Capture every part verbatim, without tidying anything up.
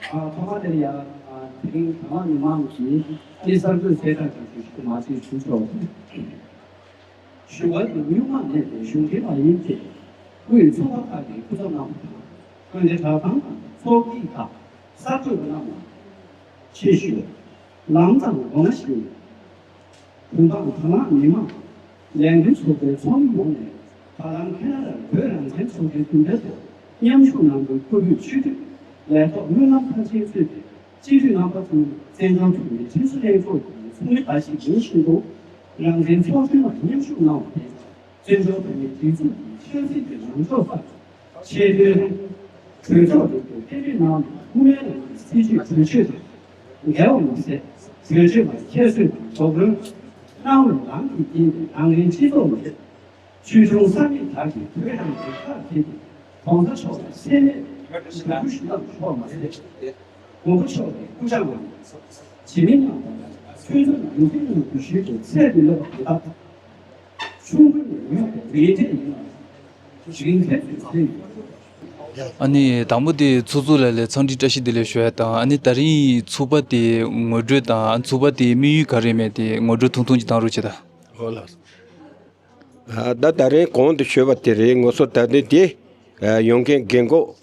ཐོག་མ་དེར་ཡང་དེ་རིང་དང་བླངས་མི་མང་གིས་ཨ་ནི་གསར་འགོད་གསལ་བསྒྲགས་ཀྱི་ཞུ་མ་ཚིག་ཞུ་ཆོག་ཞུ་བ་དེ་སྨྱུག་མ་མེད་པའི་གཞུང་འབྲེལ་མ་ཡིན་པའི་དབུས་ཚོགས་པ་ཁག་གི་སྐུ་ཚབ་རྣམ་པ་དང་། དགོན་སྡེ་གྲྭ་ཚང་དང་ཚོགས་སྐྱིད་ཁག་གསར་འགོད་པ་རྣམས་ལ་ཆེད་ཞུ། ལམ་གཙང་སྒོ་ང་བཞིན། བུམ་འབངས་དང་བླངས་མི་མང་། ལས་འགུལ་ཚོགས་པའི་ཚོགས་མི་ཡོངས་ནས་ད་ལམ་ཁེ་ན་ཌར་བོད་རང་བཙན་ཚོགས་པའི་མདུན་གྲལ་དུ་མཉམ་ཞུགས་གནང་རྒྱུའི་སྐུ་ལུས་མཆོད་ཁྲིར་ལས་ཐོག་སྨོན་ལམ་མཐར་ཕྱིན་གཙོས་པའི་སྤྱི་འཐུས་རྣམ་པ་ཚོས་བཙན་བྱོལ་བོད་མིའི་སྒྲིག་འཛུགས་ལྷན་ཚོགས་ཀྱི་ཚོགས་མི་འགའ་ཞིག་ཡིན་བཞིན་དུ། རང་བཙན་ཚོགས་ཆུང་ལ་མཉམ་ཞུགས་གནང་བ་དེ་བཙན་བྱོལ་བོད་མིའི་སྒྲིག་འཛུགས་ཀྱི་ཆབ་སྲིད་ཀྱི་ལངས་ཕྱོགས་དང་། ཆེས་མཐོའི་གྲོས་ཚོགས་འདི་ཚོས་གཏན་འབེབས་གནང་བའི་དབུ་མའི་ལམ་གྱི་སྲིད་བྱུས་གྲོས་ཆོད་དང་འགལ་བ་མ་ཟད། གྲོས་ཆོད་ལ་ཁྱད་གསོད་དང་རྡོག་རོལ་གནང་བའི་ལམ་གྱི་རྐྱེན་གྱིས་རང་རེའི་སྤྱི་ཚོགས་ནས་ཆོས་སྐྱོང་ས་མེད་དག་གིས་བོད་རང་གི་ཁ་བྲལ་ཏེ། ༸གོང་ས་མཆོག་ལ་སེམས་མེད་དགྲ་བོ་ཞུ་ལག་ཤོར་མ་ཟད། ༸གོང་ས་མཆོག་གི་སྐུ་ཕྱྭ་ངོས་ནས་བྱེས་མི་རྣམས་དང་ཆོས་ཚོགས་ཡོངས་ཀྱི་ངོས་ནས་ཞུས་པའི་ཚད་དུ་སླེབས་པ་དེ་དག་ཆུང་ཀུན་ནས་ཡོད་པའི་ལས་འབྲས་ཡིན་ལ། རིང་ཐེངས་སུ་ཟིན། ཨ་ནི་དང་པོ་དེ་ཚོགས་གཙོ་ལགས་ལ་འཚམས་འདྲི་བཀྲ་ཤིས་བདེ་ལེགས་ཞུ་ཡ་དང་། ཨ་ནི་ད་རིང་ཚོགས་པ་དེ་ངོ་སྤྲོད་དང་། ཨ་ཚོགས་པ་དེའི་དམིགས་ཡུལ་ག་རེ་མེད་དེ་ངོ་སྤྲོད་ཐུང་ཐུང་ཅིག་གནང་རོགས་བྱེད་དང་། ཨོ་ལགས། ད་ད་རིང་གོང་དུ་ཞུས་པ་དེ་རེད། ངོ་སོ་ད་ལྟའི་དེ་ཡོང་མཁན་རྒན་གོག་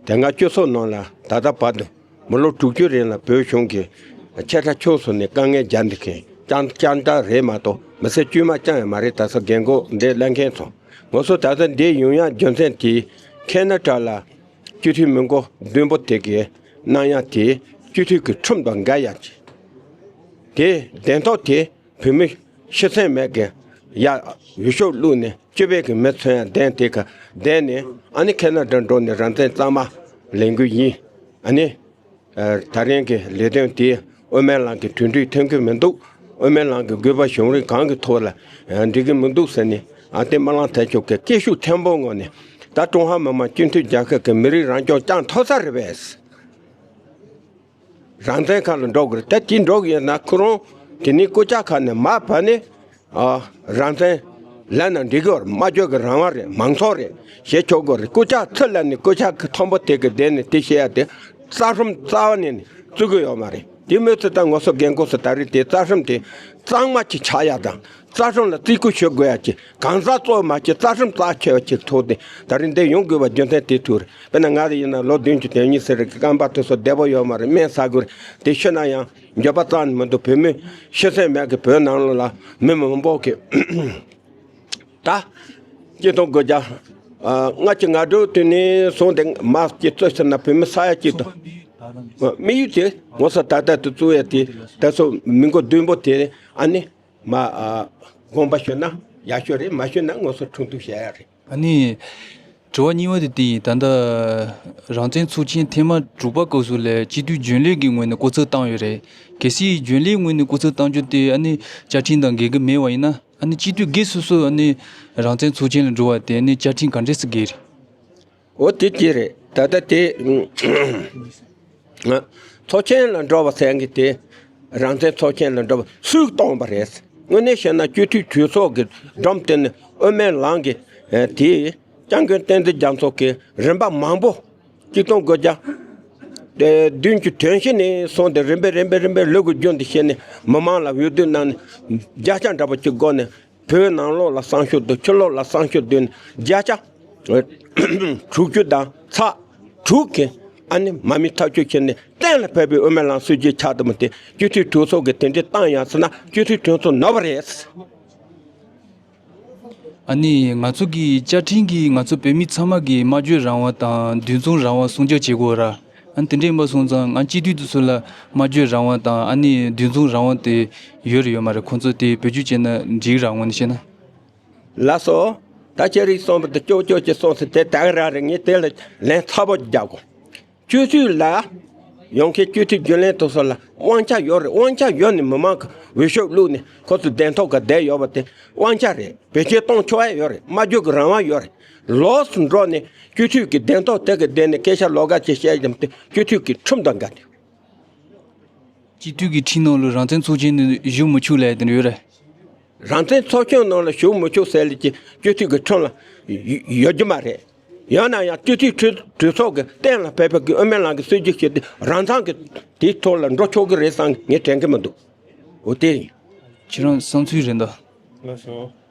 དེ་སྔ་སྤྱི་ཚོགས་ནང་ལ་ད་ལྟ་བར་དུ་མི་ལོ་དྲུག་ཅུ་རིང་ལ་བོད་གཞུང་གིས་ཆེ་ཕྲ་ཆུང་གསུམ་ནས་དཀའ་ངལ་སྦྱར་འདུག་མཁན་རྐྱང་རྐྱང་རྐྱང་རེད་མ་གཏོགས་མི་སེར་དཀྱུས་མ་རྐྱང་ཡང་མ་རེད། ད་ས་རྒན་གོག་འདི་གླེང་མཁན་ཚོ། ངོ་སོ་ད་ལྟ་འདི་ཡོང་ཡག་རྒྱུ་མཚན་དེ་ཁེ་ན་ཌ་ལ་སྤྱི་འཐུས་མི་མགོ་བདུན་པོ་དེ་གིས་གནང་ཡག་དེ་སྤྱི་འཐུས་ཀྱི་ཁྲིམས་དང་འགལ་ཡག་ཅིག་དེ་གདན་ཐོབ་དེ་བོད་མི་ཤི་གསོན་མེད་ཀྱི་ཡ་འོས་ཤོག་བླུགས་ནས་སྤྱི་པའི་གི་མི་མཚོན་ཡ་གདན་དེ་ག་གདན་ནས་ཨ་ནི་ཁེ་ན་ཌ་འགྲོ་ནས་རང་བཙན་གཙང་མ་ལེན་དགོས་ཡིན། ཨ་ནི་ཨ་ད་རིང་གི་ལས་དོན་དེ་དབུ་མའི་ལམ་གྱི་གྲོས་འགྲིག་ཐོན་གི་མི་འདུག་དབུ་མའི་ལམ་གྱི་དགོས་པ་གཞུང་རིགས་གང་གི་ཐོག་ལ་ཨ་འགྲིག་གི་མི་འདུག་ཟེར་ནས་ཨ་ཏི་སྨོན་ལམ་ཐེབས་མཆོག་གི་སྐད་ཤུགས་ཆེན་པོ་ངང་ནས། ད་ཀྲུང་ཧྭ་མི་དམངས་སྤྱི་མཐུན་རྒྱལ་ཁབ་ཀྱི་མི་རིགས་རང་སྐྱོང་བསྐྱངས་ཐུབ་ས་རེད་པས། རང་བཙན་ཁ་ལ་འགྲོ་དགོས་རེད། ད་དེ་འགྲོ་གི་ཡོད་ན་ཁོ་རང་དེ་ནས་སྐུ་ཕྱྭ་ཁ་ནས་མར་བབས་ནས་ཨ་རང་བཙན་ལབ་ན་འགྲིག་གི་རེད། སྨྲ་བརྗོད་ཀྱི་རང་དབང་རེད། མང་གཙོ་རེད་ཞེས་ཆོག་གི་རེད། སྐུ་ཕྱྭ་ཚུར་ལབ་ནས་སྐུ་ཕྱྭ་གི་མཐོན་པོ་དེ་གི་སྡེ་ནས་དེ་བཤད་ཡ་དེ་རྩ་ཁྲིམས་རྩ་བ་ནས་ནས་བརྩི་གི་ཡོད་མ་རེད། དེ་མོས་ཚུལ་ད་ངོ་སོ་རྒན་གོག་སུ་ད་རེས་དེ་རྩ་ཁྲིམས་དེ་གཙང་མ་ཅིག་ཆགས་ཡ་དང་། རྩ་ཁྲིམས་ལ་བརྩི་བཀུར་ཞུ་དགོས་ཡ་ཅིག་གང་ཟག་གཙོ་བོ་མ་བྱེད་རྩ་ཁྲིམས་རྩ་ཆེ་བ་ཅིག་ཐུག་སྟེ་ད་རེས་འདི་ཡོང་དགོས་པ་རྒྱུ་མཚན་དེ་ཐུག་རེད། དཔེར་ན་ང་རང་ཡིན་ན་ལོ་བདུན་ཅུ་དོན་གཉིས་ཟིན་རེད། རྐང་པ་དེ་ཚོ་བདེ་པོ་ཡོད་མ་རེད། སྨན་ཟ་དགོས་རེད། དེ་ཤི་ན་ཡང་འགྱོད་པ་རྩ་ནས་མི་འདུག་བོད་མི་ཤི་གསོན་མེད་གི་བོད་ནང་ལོགས་ལ་མི་མང་པོ་གི་ད་སྐྱིད་སྡུག་དགོས་རྒྱ་ཨ་ལྔ་བཅུ་ང་དྲུག་དུས་ནས་བཟུང་སྟེ་མ་སྐྱིད་རྩོད་ཟེར་ན་བོད་མི་ས་ཡ་གཅིག་དང་དམིགས་ཡུལ་དེ་ངོ་སོ་ད་ལྟ་དུ་བཙུགས་ཡ་དེ་ད་ཚོ་མི་མགོ་བདུན་པོ་དེ་ཨ་ནི། མ་ཨ་དགོངས་པ་ཞུས་ན་ཡག་ཤོས་རེད། མ་ཞུས་ན་ངོ་སོ་ཁྲུང་ཐུང་བཤད་ཡ་རེད། ཨ་ནི་དྲི་བ་གཉིས་པ་དེ་དེ་ཡིན། ད་ལྟ་རང་བཙན་ཚོགས་ཆེན་ཐེངས་མ་དྲུག་པ་སྐབས་སུ་ལས་སྤྱི་འཐུས་རྒྱུན་ལས་ཀྱི་ངོས་ནས་སྐུ་ཚབ་བཏང་ཡོད་རེད། གལ་སྲིད་རྒྱུན་ལས་ངོས་ནས་སྐུ་ཚབ་བཏང་རྒྱུ་དེ་ཨ་ནི་བཅའ་ཁྲིམས་དང་འགལ་གྱི་མེད་པ་ཡིན་ན། ཨ་ནི་སྤྱི་འཐུས་སྒེར་སོ་སོ་ཨ་ནི་རང་བཙན་ཚོགས་ཆེན་ལ་འགྲོ་བ་དེ་ཨ་ནི་བཅའ་ཁྲིམས་ག་འདྲས་སེ་འགལ་རེད། འོ་དེ་ཅི་རེད། ད་ལྟ་དེ་ཚོགས་ཆེན་ལ་འགྲོ་བ་ཟེར་མཁན་དེ་རང་བཙན་ཚོགས་ཆེན་ལ་འགྲོ་བ་སུས་གཏོང་བ་རེད། དངོས་གནས་བཤད་ན་སྤྱི་འཐུས་གྲོས་ཚོགས་ཀྱི་སྒྲོམ་དེ་ནི་དབུ་མའི་ལམ་གྱི་དེ་སྐྱབས་མགོན་བསྟན་འཛིན་རྒྱ་མཚོ་གིས་རིམ་པ་མང་པོ་གཅིག་སྟོང་དགུ་བརྒྱ་བདུན་ཅུ་དོན་བཞི་ནས་བཟུང་སྟེ་རིམ་པས་རིམ་པས་རིམ་པས་ལུ་གུ་རྒྱུན་དུ་བྱས་ནས་མི་མང་ལ་འོས་བསྡུ་གནང་ནས་བརྒྱ་ཆ་འདྲ་པོ་གཅིག་སྒོ་ནས། བོད་ནང་ལོགས་ལ་སང་ཞོ་འདུག་ཕྱི་ལོགས་ལ་སང་ཞོ་འདུག་ནས་བརྒྱ་ཆ་དྲུག་ཅུ་དང་ཚེག་དྲུག་གི་ཨ་ནི་མ་མི་ཐག་གཅོད་བྱས་ནས་གཏན་ལ་ཕབ་པའི་དབུ་མའི་ལམ་སྲིད་བྱུས་ཆགས་འདུག་མི་དེ་སྤྱི་འཐུས་གྲོས་ཚོགས་ཀྱིས་དེ་འདྲའི་བཏང་ཡང་ཟེར་ན་སྤྱི་འཐུས་གྲོས་ཚོགས་ནོར་བ་རེད། ཨ་ནི་ང་ཚོ་གི་བཅའ་ཁྲིམས་ཀྱིས་ང་ཚོ་བོད་མི་ཚང་མ་གི་སྨྲ་བརྗོད་རང་དབང་དང་འདུ་འཛོམས་རང་དབང་སྲུང་སྐྱོབ་བྱེད་དགོས་ར། ཨ་ནི་དེ་འདྲ་ཡིན་པ་སོང་ཙང་ང་སྤྱི་འཐུས་དེ་ཚོ་ལ་སྨྲ་བརྗོད་རང་དབང་དང་ཨ་ནི་འདུ་འཛོམས་རང་དབང་དེ་ཡོད་རེད་ཡོད་མ་རེད། ཁོང་ཚོ་དེ་བེད་སྤྱོད་བྱས་ན་འགྲིག་ར་དངོས་གནས་བཤད་ན། ལགས་སོ། ད་ཁྱེད་རིགས་གསུངས་པ་དེ་ཅོག་ཅོག་ཅིག་གསུངས་ཟེར་དེ་ད་ག་རང་རེད། ངས་དེ་ལ་ལན་ཚ་པོ་རྒྱག་གོ། སྤྱི་འཐུས་ལ་ཡོང་མཁན་སྤྱི་འཐུས་རྒྱུན་ལས་དེ་ཚོ་ལ་དབང་ཆ་ཡོད་རེད། དབང་ཆ་ཡོད་ནས་མི་མང་གི་འོས་ཤོག་བླུགས་ནས་ཁོ་ཚོ་གདན་ཐོབ་ག་བསྡད་ཡོད་པ་དེ་དབང་ཆ་རེད། བེད་སྤྱོད་གཏོང་ཆོག་ཡ་ཡོད་རེད། སྨྲ་བརྗོད་ཀྱི་རང་དབང་ཡོད་རེད། ལོགས་སུ་འགྲོ་ནས་སྤྱི་འཐུས་ཀྱི་གདན་ཐོབ་དེ་གི་བསྡད་ནས་སྐད་ཆ་ལོགས་ཀ་ཅིག་བཤད་ཀྱང་དེ་སྤྱི་འཐུས་ཀྱི་ཁྲིམས་དང་འགལ་ཏེ། སྤྱི་འཐུས་ཀྱི་ཁྲིམས་ནང་ལ་རང་བཙན་ཚོགས་ཆེན་ནས་བཞུགས་མི་ཆོག་ལབ་དེ་འདྲ་ཡོད་རེད། རང་བཙན་ཚོགས་ཆེན་ནང་ལ་བཞུགས་མི་ཆོག་ཟེར་ལས་ཀྱི་སྤྱི་འཐུས་ཀྱི་ཁྲིམས་ལ་ཡོད་རྒྱུ་མ་རེད། ཡང་ན་ཡང་སྤྱི་འཐུས་གྲོས་གྲོས་ཚོགས་ཀྱི་གཏན་ལ་ཕེབས་པའི་གི་ཨུ་མེ་ལགས་ཀྱི་སྲིད་ཇུས་ཤིག་དེ་རང་མཚང་གི་དེའི་ཐོག་ལ་འགྲོ་ཆོག་གི་རེད་བསམ་ངས་དྲན་གི་མི་འདུག་འོ་དེ་ཡིན། ཁྱེད་རང་བསམ་ཚུལ་རེད་འདུག་ལགས་སོ།